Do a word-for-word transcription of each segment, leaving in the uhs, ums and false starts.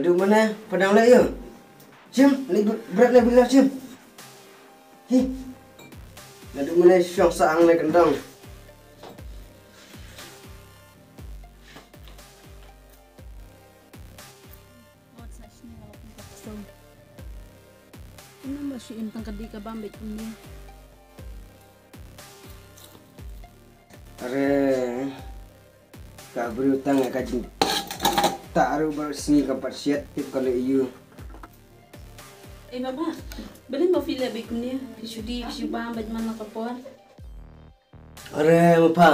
Naduh mynne pha dang leh ïa u? Shim, leit bret na bilar shim. Hi. Naduh mynne shong sah hangne kyndong. Ot sa shini nga la pun ka song. Ina ma shi im tang ka di ka bam bek kumne. Are ka briew tang ka jing ta aru bar sngi ka pat siat tip ka le yu. Eh baba, beli ma phi le bek kumne. Phi shu di phi shu bam bek man la ka por. Are ma pha.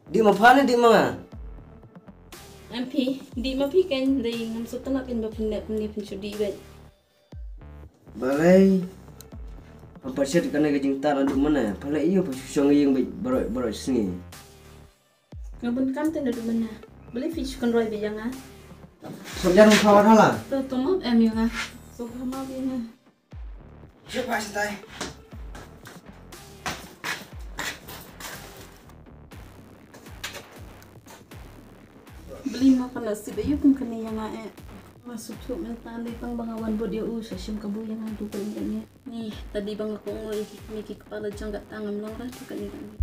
Di ma pha ne di ma nga? Em phi, di ma phi kan dei ngam sut tang pin ba phin ne pin ne phin shu di bai. Balei? Pha pat shet kane ka jingtar naduh mynne. Pha leh ïa pha shu shong ïing bai baroi baroi sngi. Nga bun kam te naduh mynne. Balei phi shu kan roi bai ïa nga? Sop jar ma pha wat hala. To to map em ïa nga. Sop ha map ïa nga. Shu pha stai. Beli ma kana sip ayu kum kane ïa nga eh. Ma suk suk men tan dei tang ba nga wan bud ïa u sa shim kabu ïa nga du kane kane. Ni tadi ba nga ko ngoi ki kmie ki kpa la jong ka tang am long ran du kane kane.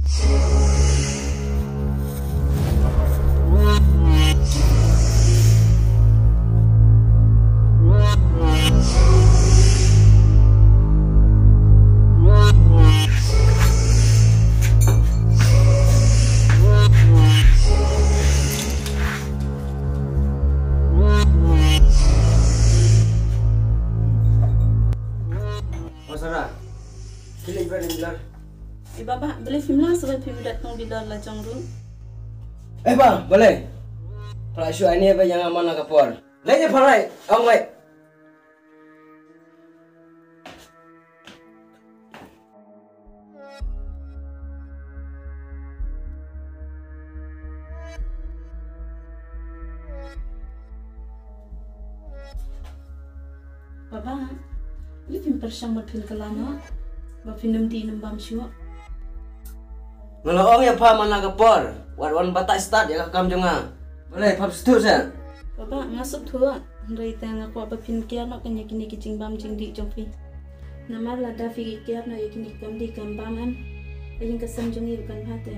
O Sara, ki leit bret na bilar. Eh baba, balei phim lah sa ban phim dat tang bilar la jong ruh. Eh ba, balei? Pha la shu ai ne ba ïa nga man la ka por. Leit ïa pha rai, ong wei. Baba, ngi phim pyrshang ba phin kylla noh, ba phin ym dih ym bam shuh. Nga la ong ïa pha man la ka por, wat wan batai stad ïa ka kam jong nga. Balei pha sngewthuh seh? Baba, nga sngewthuh, hynrei te nga kwah ba phin kiar noh kan ïa kine ki jingbam jingdih jong phi. Namar lada phi kiar noh ïa kine ki kam dih kam bam em, ka ïing ka sem jong ngi kan bha te.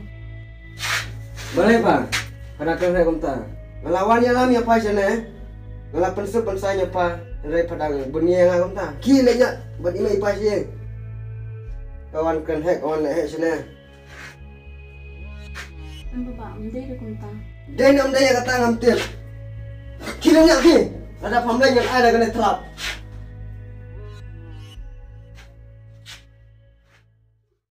Balei pha? Pha da kren heh kumta. Nga la wan ïalam ïa pha shane. Nga la pynsuk pynsaiñ ïa pha, hynrei pha dang bun ïa nga kumta. Khie leit noh bad i mei i pa sha ïing. Ka wan kren heh, ka wan leh heh shane. Em baba, ym dei da kumta. Dei ne ym dei ïa kata ngam tip. Khie leit noh khie. Lada pham leit ngan ai da kane tlap.